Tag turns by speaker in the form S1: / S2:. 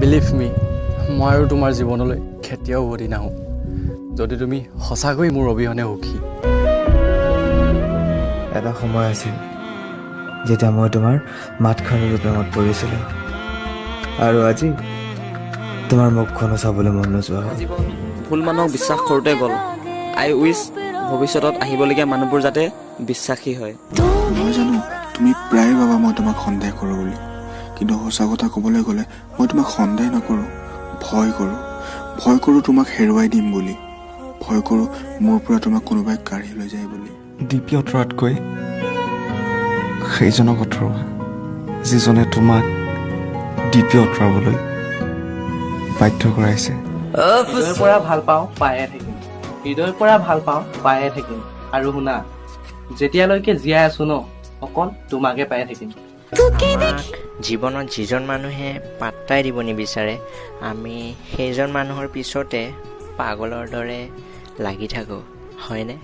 S1: Believe me, মই আৰু তোমাৰ জীৱনলৈ কেতিয়াও উভতি নাহোঁ, যদি তুমি সঁচাকৈ মোৰ অবিহনে সুখী।
S2: এটা সময় আছিল যেতিয়া মই তোমাৰ মাতষাৰৰ প্ৰেমত পৰিছিলোঁ, আৰু আজি তোমাৰ মুখখনো চাবলৈ মন নোযোৱা হ'ল।
S3: জীৱন ভুল মানুহক বিশ্বাস কৰোঁতে গ'ল। আই উইচ ভৱিষ্যতত আহিবলগীয়া মানুহবোৰ যাতে বিশ্বাসী হয়।
S4: মই জানো তুমি প্ৰায় ভাবা মই তোমাক সন্দেহ কৰোঁ বুলি, কিন্তু সঁচা কথা ক'বলৈ গ'লে মই তোমাক সন্দেহ নকৰোঁ, ভয় কৰোঁ। ভয় কৰোঁ তোমাক হেৰুৱাই দিম বুলি, ভয় কৰোঁ মোৰ পৰা তোমাক কোনোবাই কাঢ়ি লৈ যায় বুলি।
S5: ডিপি আঁতৰাতকৈ সেইজনক আঁতৰোৱা যিজনে তোমাক ডিপি আঁতৰাবলৈ বাধ্য কৰাইছে।
S6: হৃদয়ৰ পৰা ভাল পাওঁ, পায়ে থাকিম। হৃদয়ৰ পৰা ভাল পাওঁ, পায়ে থাকিম। আৰু শুনা, যেতিয়ালৈকে জীয়াই আছো ন, অকল তোমাকে পায়ে থাকিম।
S7: আমাক জীৱনত যিজন মানুহে পাত্তাই দিব নিবিচাৰে, আমি সেইজন মানুহৰ পিছতে পাগলৰ দৰে লাগি থাকোঁ, হয়নে?